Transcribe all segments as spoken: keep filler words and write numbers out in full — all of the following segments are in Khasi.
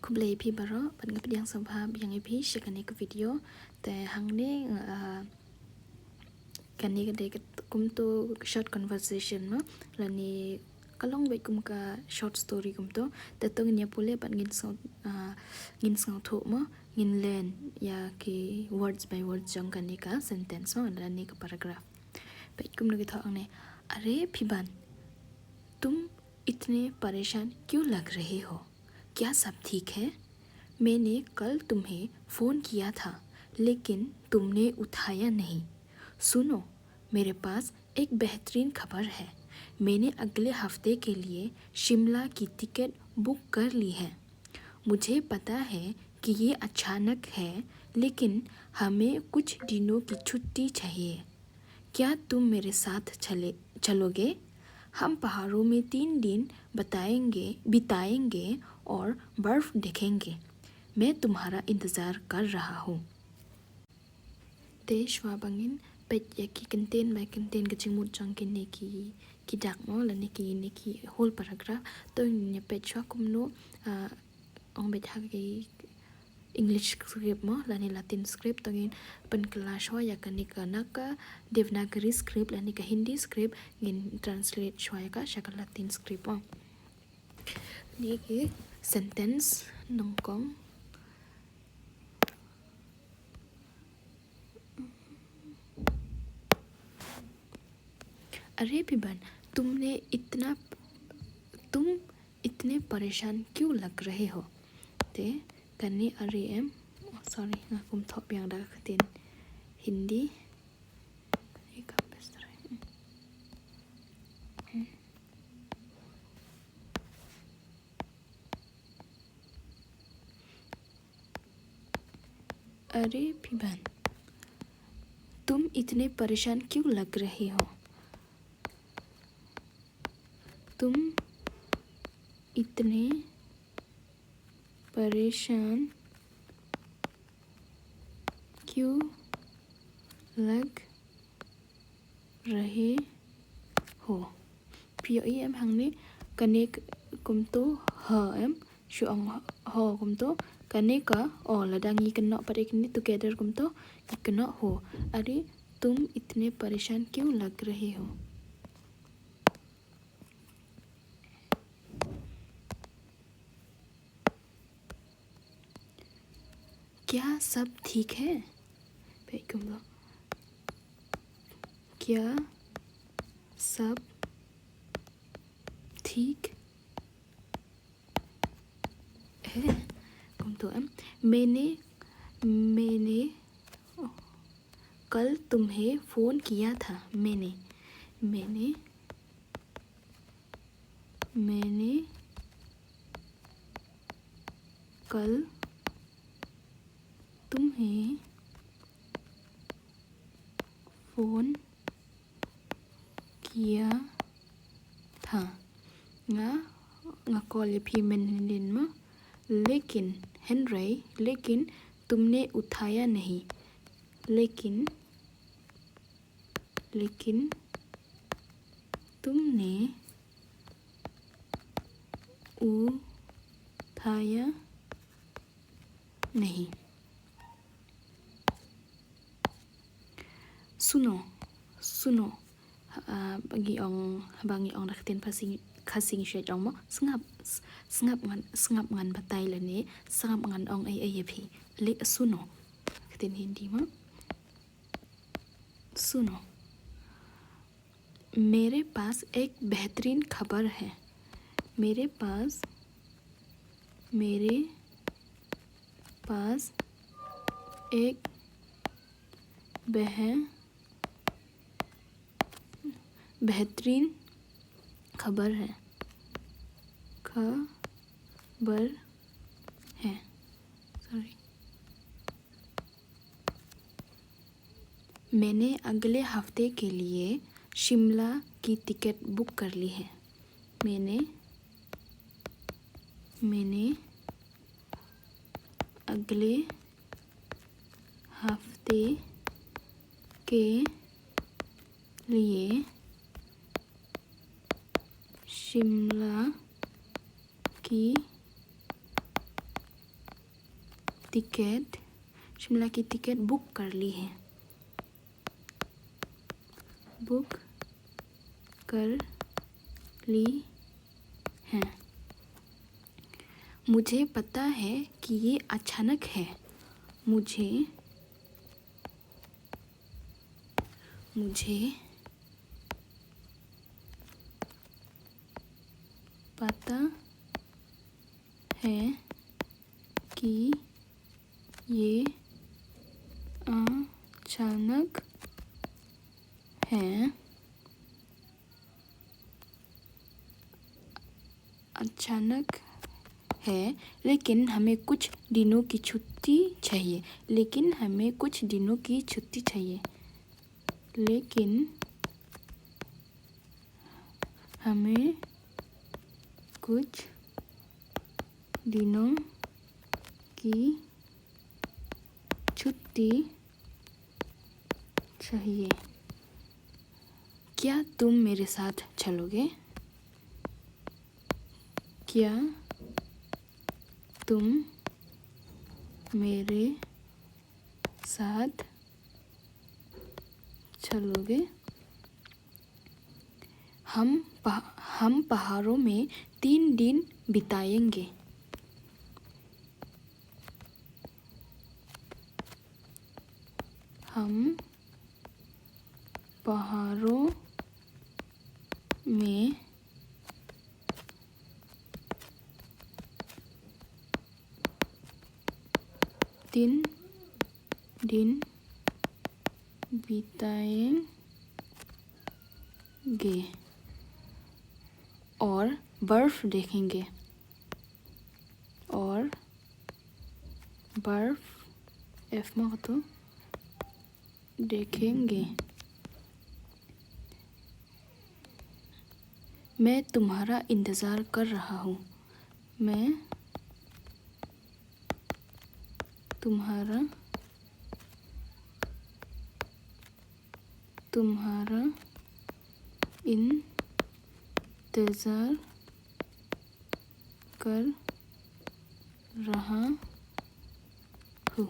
Khublei phi baroh, bad nga pdiang sngewbha biang ïa phi sha kane ka video. Te hangne, ah, kane ka dei ka kumto short conversation mo, lane ka long beit kum ka short story kumto. Te to ngin ïa pule bad ngin sngew, ah, ngin sngewthuh mo, ngin len ïa ki words by words jong kane ka sentence mo, lane ka paragraph. Bad kumno ki thoh hangne. अरे फिबान, तुम इतने परेशान क्यों लग रहे हो? क्या सब ठीक है? मैंने कल तुम्हें फ़ोन किया था, लेकिन तुमने उठाया नहीं। सुनो, मेरे पास एक बेहतरीन खबर है। मैंने अगले हफ्ते के लिए शिमला की टिकट बुक कर ली है। मुझे पता है कि ये अचानक है, लेकिन हमें कुछ दिनों की छुट्टी चाहिए। क्या तुम मेरे साथ चले, चलोगे? हम पहाड़ों में तीन दिन बताएंगे, बिताएंगे और बर्फ देखेंगे। मैं तुम्हारा इंतज़ार कर रहा हूँ। Te shuwa ba ngin peit ïa ki kyntien ba kyntien ka jingmut jong kine ki, ki dak mo, lane kine ki whole paragraph. To ngin ïa peit shuwa kumno, ah, ong beit ha ki English script mo, lane Latin script, to ngin pynkylla shuwa ïa kane ka na ka Devanagari script, lane ka Hindi script, ngin translate shuwa ïa ka sha ka Latin script mo. Kine ki sentence nyngkong. अरे फिबान, तुमने इतना, तुम इतने परेशान क्यों लग रहे हो? Te kane अरे em, oh, sorry, nga kum thoh biang da ka ktien Hindi. Ye kam best rahe. अरे फिबान, तुम इतने परेशान क्यों लग रहे हो? तुम इतने परेशान क्यों लग रहे हो? Phi ïohi em hangne, kane k-, kumto ha em, shu ong ho kumto, kane ka o, lada ngi kynnoh pat ïa kine together kumto, ngi kynnoh ho. अरे तुम इतने परेशान क्यों लग रहे हो? क्या सब ठीक है? Peit kumto. क्या सब ठीक है? Kumto em. मैंने, मैंने, oh, कल तुम्हें फ़ोन किया था। मैंने, मैंने, मैंने कल तुम्हें फ़ोन किया था। Nga, nga call ïa phi mynhynnin mo. लेकिन, hynrei, लेकिन तुमने उठाया नहीं। लेकिन, लेकिन तुमने उठाया नहीं। सुनो, सुनो. Ah, ba ngi ong, ba ngi ong da ka ktien Khasi, Khasi ngi shu ong mo. Sngap, s-, sngap ngan, sngap ngan batai lane, sngap ngan ong ei ei ïa phi. Leh सुनो. Ka ktien Hindi mo. सुनो, मेरे पास एक बेहतरीन खबर है। मेरे पास, मेरे पास एक बेह-, बेहतरीन खबर है। खबर है। Sorry. मैंने अगले हफ्ते के लिए शिमला की टिकट बुक कर ली है। मैंने, मैंने अगले हफ्ते के लिए शिमला की टिकट, शिमला की टिकट बुक कर ली है, बुक कर ली है। मुझे पता है कि ये अचानक है। मुझे, मुझे पता है कि ये अचानक है, अचानक है, लेकिन हमें कुछ दिनों की छुट्टी चाहिए, लेकिन हमें कुछ दिनों की छुट्टी चाहिए, लेकिन हमें कुछ दिनों की छुट्टी चाहिए। क्या तुम मेरे साथ चलोगे? क्या तुम मेरे साथ चलोगे? हम पह-, हम पहाड़ों में तीन दिन बिताएंगे। हम पहाड़ों में तीन दिन बिताएंगे और बर्फ देखेंगे, और बर्फ, F mo katu, देखेंगे। मैं तुम्हारा इंतज़ार कर रहा हूँ। मैं तुम्हारा, तुम्हारा इंतज़ार कर रहा हूँ।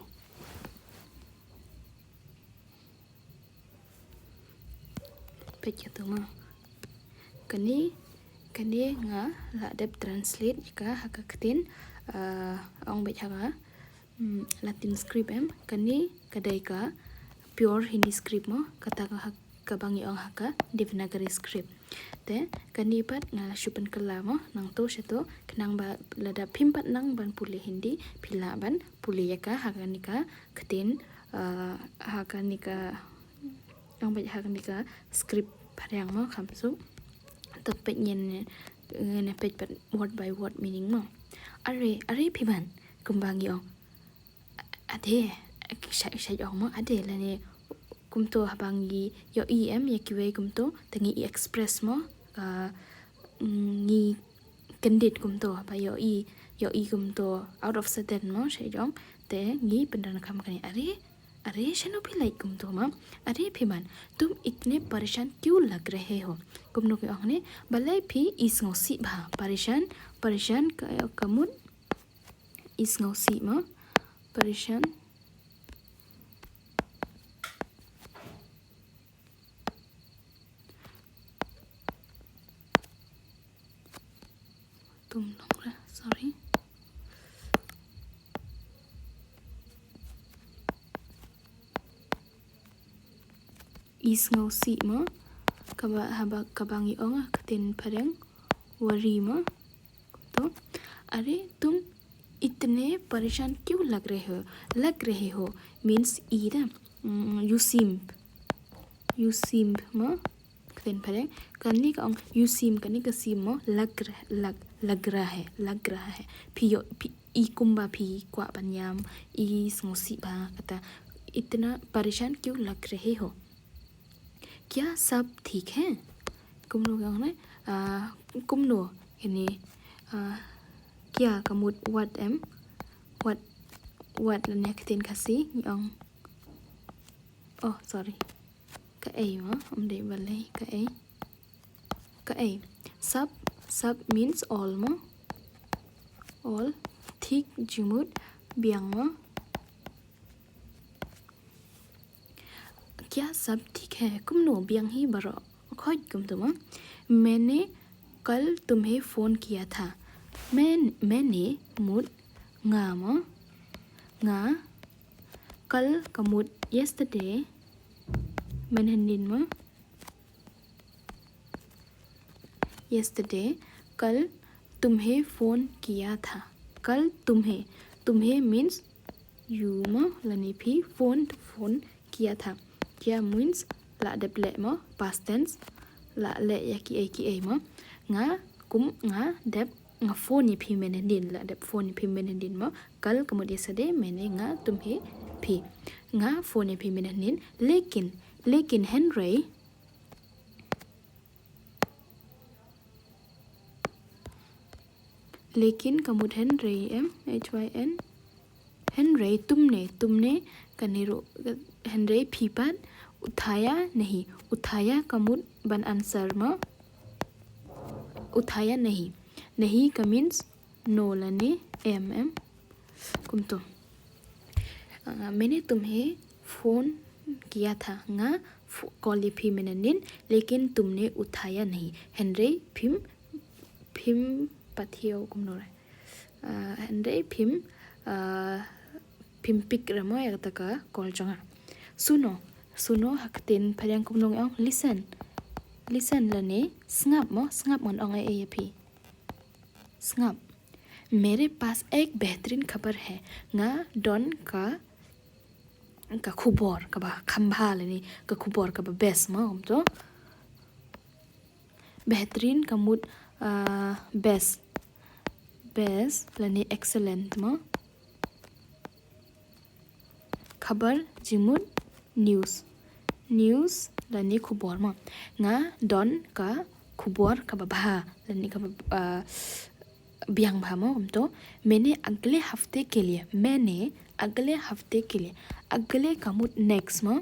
Peit katu mo. Kane, kane nga la dep translate ïa ka ha ka ktien, ah, ong beit ha ka, mm, Latin script em. Kane ka dei ka pure Hindi script mo. Kata ka ha, kaba ngi ong ha ka Devanagari script. Te kane pat nga la shu pynkylla mo, nangto shato, khnang ba lada phim pat nang ban pule Hindi, phi lah ban pule ïa ka ha kane ka ktien, ah, ha kane ka, ong beit ha kane ka script phareng mo, kham suk. To peit ngin, ngin peit pat word by word meaning mo. Are, are phi ban, kumba ngi ong. Ade, shait, shait ong mo, ade lane kumto haba ngi ïohi em ïa kiwei kumto, te ngi express mo, ah, mm, ngi kyndit kumto, haba ïohi, ïohi kumto out of sudden mo, shait ong, te ngi pyndonkam kane, are, are shano phi leit kumto mo, are phi ban, तुम इतने परेशान क्यों लग रहे हो? Kumno ki ong ne, balei phi isngewsih bha, परेशान, परेशान ka, ka mut isngewsih mo, परेशान. Tum long re, sorry. Isngewsih mo, kaba, haba, kaba ngi ong ha ka ktien phareng, worry mo. To, अरे तुम इतने परेशान क्यों लग रहे हो? लग रहे हो means i da. Mm, you seem. You seem mo, ktien phareng. Kane ka ong you seem, kane ka seem mo, लग रहा, लग, लग रहा है, लग रहा है. Phi ïoh, phi, i kumba phi kwah ban ïam, isngewsih bha, kata, इतना परेशान क्यों लग रहे हो? क्या सब ठीक है? Kumno ka ong ne? Ah, kumno, kane, ah, क्या ka mut what em? What, what lane ha ka ktien Khasi ngi ong. Oh, sorry. Kaei mo, ym dei balei, kaei. Kaei. सब, सब means all mo. All. ठीक jingmut, biang mo. क्या सब ठीक है? Kumno, biang hi baroh? Khot kumto ma. मैंने कल तुम्हें फोन किया था। मैं, मैंने mut nga ma. Nga. कल ka mut yesterday. Mynhynnin ma. Yesterday, कल तुम्हें फोन किया था। कल तुम्हें, तुम्हें means you ma, lane phi, फोन, फोन किया था। किया means la dep leh ma, past tense, la leh ïa kiei kiei ma. Nga, kum nga dep, nga phone ïa phi mynhynnin, la dep phone ïa phi mynhynnin ma. कल ka mut yesterday, मैंने nga, तुम्हें phi. Nga phone ïa phi mynhynnin, लेकिन, लेकिन hynrei, लेकिन ka mut hynrei em, H Y N. Hynrei तुमने, तुमने kane ruh, hynrei phi pat, उठाया नहीं, उठाया ka mut ban answer ma, उठाया नहीं, नहीं ka means no lane em, em. Kumto. अ, मैंने तुम्हें फोन किया था, nga fo-, call ïa phi mynhynnin, लेकिन तुमने उठाया नहीं, hynrei phim, phim pat ïoh kumno re. अ, hynrei phim, अ, phim pick re mo ïa kata ka call jong nga. सुनो, सुनो ha ktien Phareng kumno ngi ong, listen. Listen lane sngap mo, sngap ngan ong ei ei ïa phi. Sngap. मेरे पास एक बेहतरीन खबर है. Nga don ka, ka khubor kaba kham bha lane ka khubor kaba best ma, kumto. बेहतरीन ka mut, ah, best. Best lane excellent ma. खबर jingmut news. News lane khubor ma. Nga don ka khubor kaba bha lane kaba, ah, biang bha ma, kumto. मैंने अगले हफ्ते के लिए, मैंने अगले हफ्ते के लिए, अगले ka mut next ma.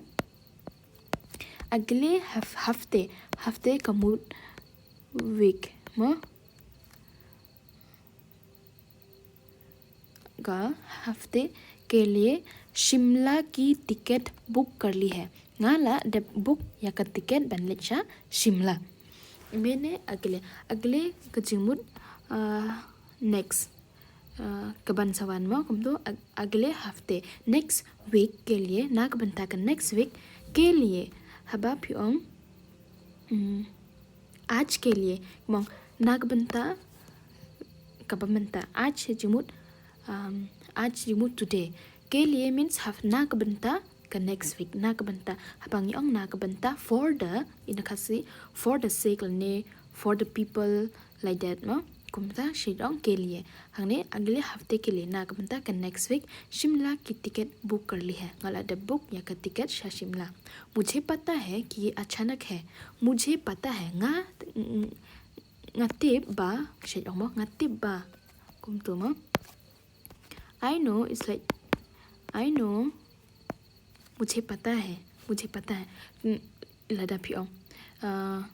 अगले हफ-, हफ्ते, हफ्ते ka mut week ma. का हफ्ते के लिए शिमला की टिकट बुक कर ली है. Nga la dep book ïa ka tiket ban leit sha Shimla. मैंने अगले, अगले ka jingmut, ah, next, ah, ka ban sa wan mo, kumto, अग-, अगले हफ्ते, next week के लिए, na ka bynta ka next week, के लिए, haba phi ong, Hmm. आज के लिए, mong, na ka bynta kaba mynta. आज jingmut, um, आज jingmut today. के लिए means hap-, na ka bynta ka next week, na ka bynta. Haba ngi ong na ka bynta, for the, in the Khasi, for the sake lane for the people, like that, no? Kumta shi ong के लिए. Hangne अगले हफ्ते के लिए, na ka bynta ka next week, शिमला की टिकट बुक कर ली है. Nga la dep book ïa ka tiket sha Shimla. मुझे पता है कि ये अचानक है. मुझे पता है, nga, nga tip ba, shi ong mo, nga tip ba. Kumto mo. I know, it's like, I know. मुझे पता है, मुझे पता है. Hmm, lada phi ong, ah,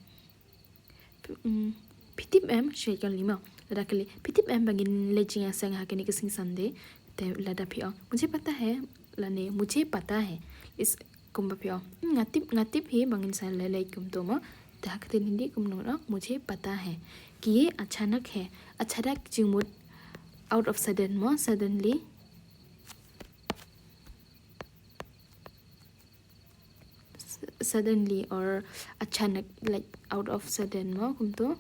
hmm, phi tip em, shi kan lima. Lada kylli, phi tip em ba ngin leit jingïaseng ha kane ka sngi Sunday. Te lada phi ong, मुझे पता है, lane, मुझे पता है. Is, kumba phi ong, hmm, nga tip, nga tip hi ba ngin sa leit, leit kumto mo. Te ha ka ktien Hindi kumno, no? मुझे पता है कि ये अचानक है. अचानक jingmut out of sudden mo, suddenly. S-, suddenly or अचानक, like, out of sudden mo, kumto.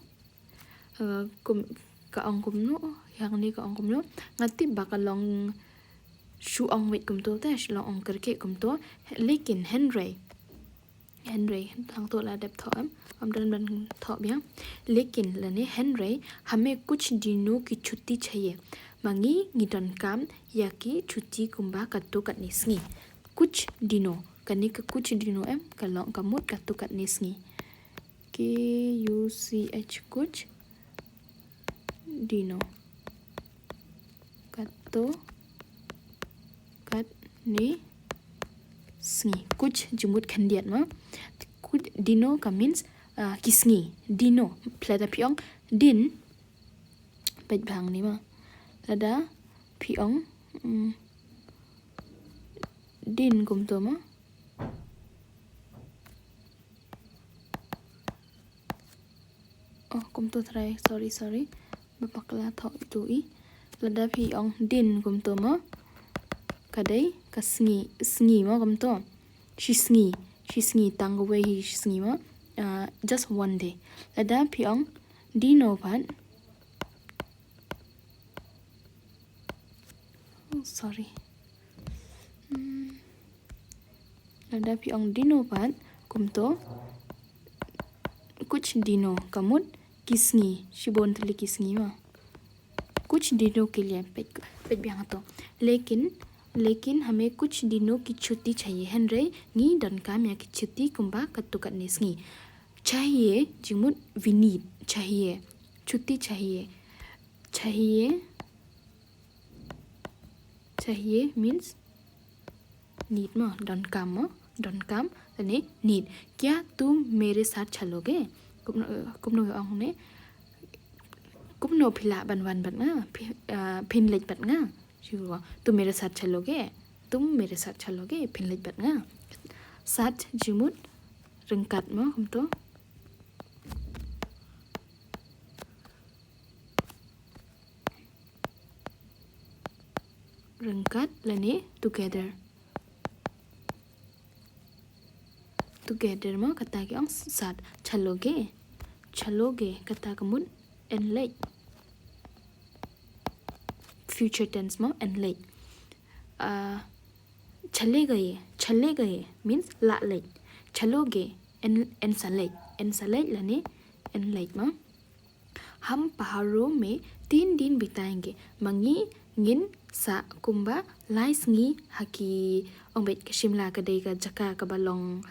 Uh, kum, ka ong kumno, hangne ka ong kumno. Nga tip ba ka long shu ong wait kumto te, shu long ong kyrkieh kumto. लेकिन, hynrei. Hynrei, hangto la dep thoh em, ym don ban thoh biang. लेकिन lane hynrei, हमें कुछ दिनों की छुट्टी चाहिए. Ma ngi ngi donkam ïa ki छुट्टी kumba katto katne sngi. कुछ दिनों, kane ka कुछ दिनों em, ka long ka mut katto katne sngi. K U C H, कुछ दिनों. Katto katne sngi. कुछ jingmut khyndiat mo. कुछ दिनों ka means, ah, ki sngi. दिनों. Lada phi ong दिन. Peit bha hangne mo. Lada phi ong, mm, दिन kumto mo. Kumto trai, sorry, sorry. Ba bakla thoh itu i. Lada phi ong din kumto mo. Ka dei ka sngi, sngi mo kumto. Shi sngi, shi sngi tang kawei hi shi sngi mo. Uh, just one day. Lada phi ong dino pat. Oh, sorry. Hmm. Lada phi ong dino pat kumto. Kuch dino ka mut ki sngi, shibun tylli ki sngi mo. Kuch dino ke liye, peit, peit biang to. Lekin, lekin hame kuch dino ki chuti chahiye, hynrei ngi donkam ïa ki chuti kumba katto katne sngi. Chahiye jingmut we need, chahiye. Chuti chahiye. Chahiye. Chahiye means need mo, donkam mo, donkam lane need. Kya tum mere saath chaloge? Kumno, kumno ong ne? Kumno phi lah ban wan bad nga? Phi, uh, phin leit bad nga? Shi wa, tum mere saath chaloge? Tum mere saath chaloge? Phin leit bad nga? Saath jingmut ryngkat mo, kumto. Ryngkat lane together. Together mo kata ki ong saath. Chaloge. Chaloge kata ka mut yn leit. Future tense mo, yn leit. Uh, chale gaye. Chale gaye means la leit. Chaloge yn, yn sa leit. Yn sa leit lane yn leit mo. हम पहाड़ों में तीन दिन बिताएंगे. Ma ngi ngin sah kumba lai sngi ha ki, ong beit ka Shimla ka dei ka jaka kaba long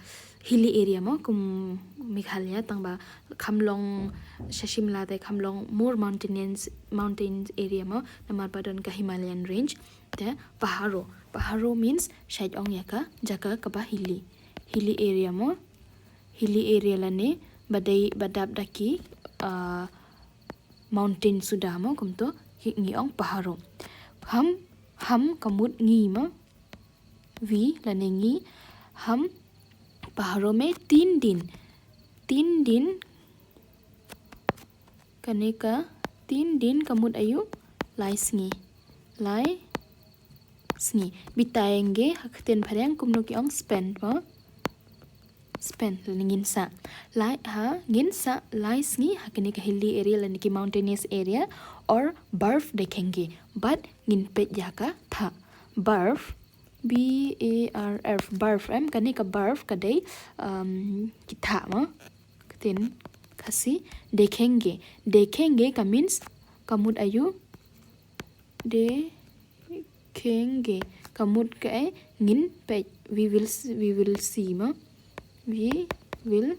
hilly area mo kum Meghalaya, tang ba kham long sha Shimla te kham long more mountainous, mountains area mo, namar ba don ka Himalayan range. Te paharo, paharo means shait ong ïa ka jaka kaba hilly, hilly area mo. Hilly area lane ba dei ba dap da ki, uh, mountain suda mo, kumto ngi ong paharo. हम, हम ka mut ngi mo. We lane ngi. हम पहाड़ों में तीन दिन. तीन दिन. Kane ka तीन दिन ka mut aïu? Lai sngi. Lai sngi. बिताएंगे ha ka ktien phareng kumno ki ong spend mo. Spend lane ngin sah. Lai ha, ngin sah lai sngi ha kane ka hilly area lane ki mountainous area. और बर्फ देखेंगे. Bad ngin peit ïa ka thah. बर्फ, B A R F, बर्फ em, kane ka बर्फ ka dei, um, ki thah mo. Ka ktien Khasi. देखेंगे. देखेंगे ka means, ka mut aïu? देखेंगे. Ka mut kaei? Ngin peit. We will s-, we will see mo. We will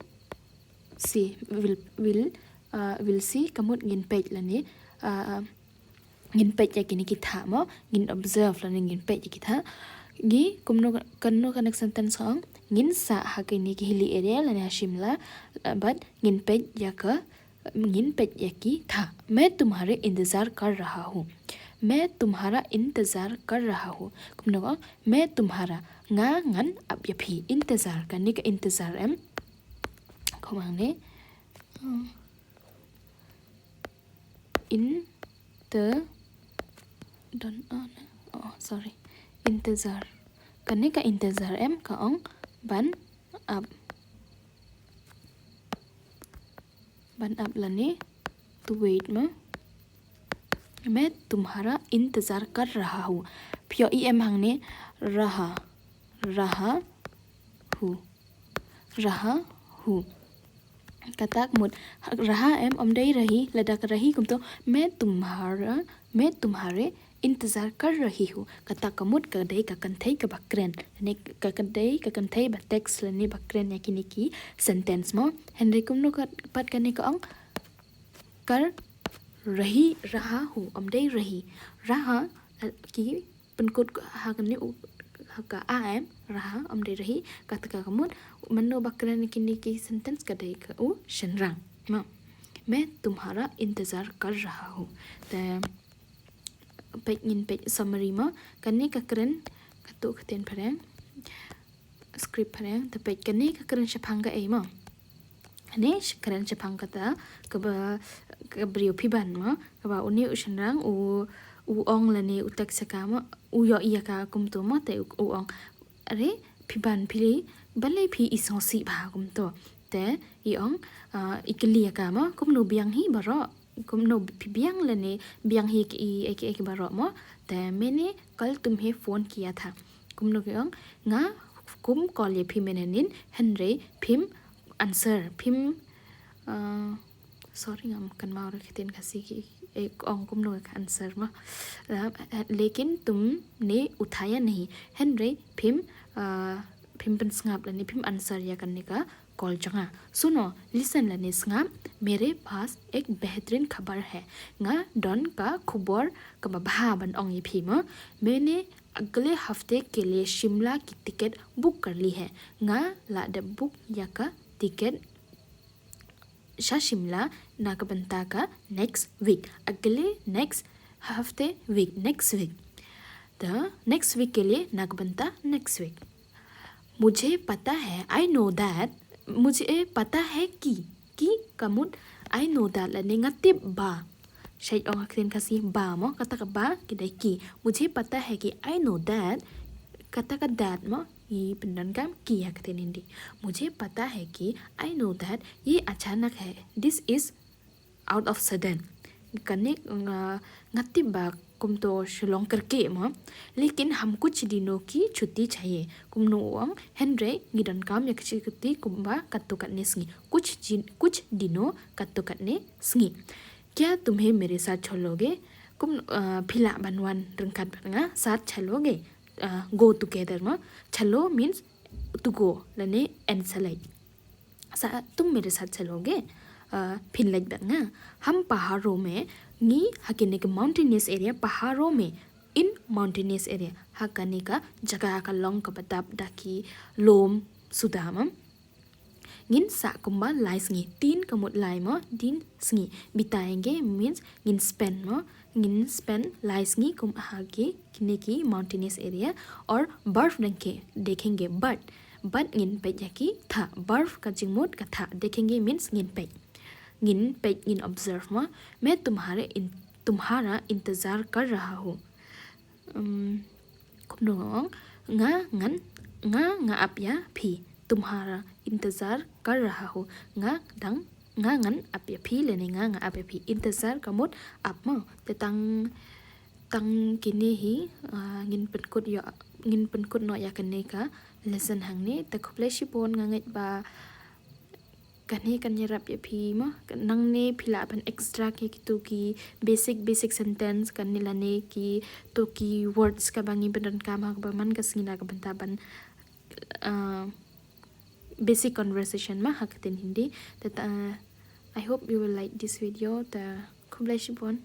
see. Will, will, uh, will see ka mut ngin peit lane, uh, ngin peit ïa kine ki thah mo. Ngin observe lane ngin peit ïa ki thah. Ngi kumno, kano ka next sentence ka ong? Ngin sah ha kine ki hilly area lane ha Shimla, uh, bad ngin peit ïa ka Ngin peit ïa ki thah. मैं तुम्हारे इंतजार कर रहा हूँ. मैं तुम्हारा इंतजार कर रहा हूँ. Kumno ka? मैं तुम्हारा. Nga ngan ap ïa phi. इंतजार. Kane ka इंतजार em. Kumang ne. Hmm. Inter-, don, oh, sorry. इंतजार. Kane ka इंतजार em ka ong ban ap. Ban ap lane to wait mo. मैं तुम्हारा इंतजार कर रहा हूँ. Phi ïohi em hangne, रहा, रहा हूँ, रहा हूँ. Kata ka mut, रहा em, ym dei रही, lada ka रही kumto, मैं तुम्हारा, मैं तुम्हारे इंतजार कर रही हूँ. Kata ka mut ka dei ka kynthei kaba kren. Lane ka, ka dei ka kynthei ba text lane ba kren ïa kine ki sentence mo. Hynrei kumno ka, pat kane ka ong कर रही, रहा हूँ, ym dei रही. रहा, eh, ki pynkut ha kane u, ha ka a em, रहा, ym dei रही, kata ka mut, mano ba kren ïa kine ki sentence ka dei ka u shynrang. Mo. मैं तुम्हारा इंतजार कर रहा हूँ. Te peit ngin peit summary mo. Kane ka kren, katto ka ktien phareng, script phareng, te peit kane ka kren shaphang kaei mo. Hynrei kren shaphang kata kaba, ka briew Phiban mo, kaba une u shynrang u, u ong lane u text ïa ka mo, u ïohi ïa ka kumto mo, te u, u ong, "Are Phiban, phi, balei phi i sngewsih bha kumto?" Te i ong, ah, i kylli ïa ka mo, "Kumno biang hi baroh? Kumno phi biang lane biang hi ki, ki, ki baroh mo?" Te, "मैंने कल तुम्हें फ़ोन किया था." Kumno ki ong, "Nga kum call ïa phi mynhynnin, hynrei phim answer, phim," ah, sorry, ngam kynmaw re ka ktien Khasi ki, eh, ong kumno ka answer mo. Ah, "लेकिन तुमने उठाया नहीं," hynrei phim, ah, phim pynsngap lane phim answer ïa kane ka call jong nga. "सुनो, listen lane sngap, मेरे पास एक बेहतरीन खबर है." Nga don ka khubor kaba bha ban ong ïa phi mo. "मैंने अगले हफ्ते के लिए शिमला की टिकट बुक कर ली है." Nga la dep book ïa ka ticket sha Shimla na ka bynta ka next week. अगले, next हफ्ते, week, next week. The next week के लिए na ka bynta next week. "मुझे पता है, I know that." मुझे पता है कि, कि ka mut I know that lane nga tip ba. Shait ong ha ktien Khasi ba mo, kata ka ba ki dei ki. "मुझे पता है कि I know that," kata ka that mo, i pyndonkam ki ha ktien Hindi. "मुझे पता है कि I know that ये अचानक है, this is out of sudden." Kane nga, nga tip ba kumto shu long kyrkieh mo. "लेकिन हम कुछ दिनों की छुट्टी चाहिए." Kumno u ong, "Hynrei ngi donkam ïa ka chuti kumba katto katne sngi." कुछ जिन, कुछ दिनों, katto katne sngi. "क्या तुम्हें मेरे साथ चलोगे?" Kum, ah, phi lah ban wan ryngkat bad nga, साथ चलोगे, ah, go together mo. चलो means to go lane and select. "साथ, तुम मेरे साथ चलोगे?" Ah, phin leit bad nga. "हम पहाड़ों में," ngi ha kine ka mountainous area, "पहाड़ों में," in mountainous area, ha kane ka jaka ka long kaba dap da ki lum suda mo. "Ngin sah kumba lai sngi." तीन ka mut lai mo, तीन sngi. "बिताएंगे" means ngin spend mo, ngin spend lai sngi kum ha ki, kine ki mountainous area. "और बर्फ देखे, देखेंगे," but, but ngin peit ïa ki thah. बर्फ ka jingmut ka thah, देखेंगे means ngin peit. Ngin peit, ngin observe mo. "मैं तुम्हारे इन-, तुम्हारा इंतजार कर रहा हूँ." Um, kumno nga ong, nga ngan, nga nga ap ïa phi. तुम्हारा इंतजार कर रहा हूँ. Nga dang, nga ngan ap ïa phi lane nga nga ap ïa phi. इंतजार ka mut ap mo. Te tang, tang kine hi, ah, ngin pynkut ïa, ngin pynkut noh ïa kane ka lesson hangne. Te khublei shibun, nga ngeit ba kane kan ïarap ïa phi mo. Nangne phi lah ban extract ïa kito ki basic, basic sentence kane lane kito ki words kaba ngi pyndonkam ha kaba man ka sngi na ka bynta ban, ah, basic conversation mo ha ka ktien Hindi. Te, ah, I hope you will like this video. Te khublei shibun.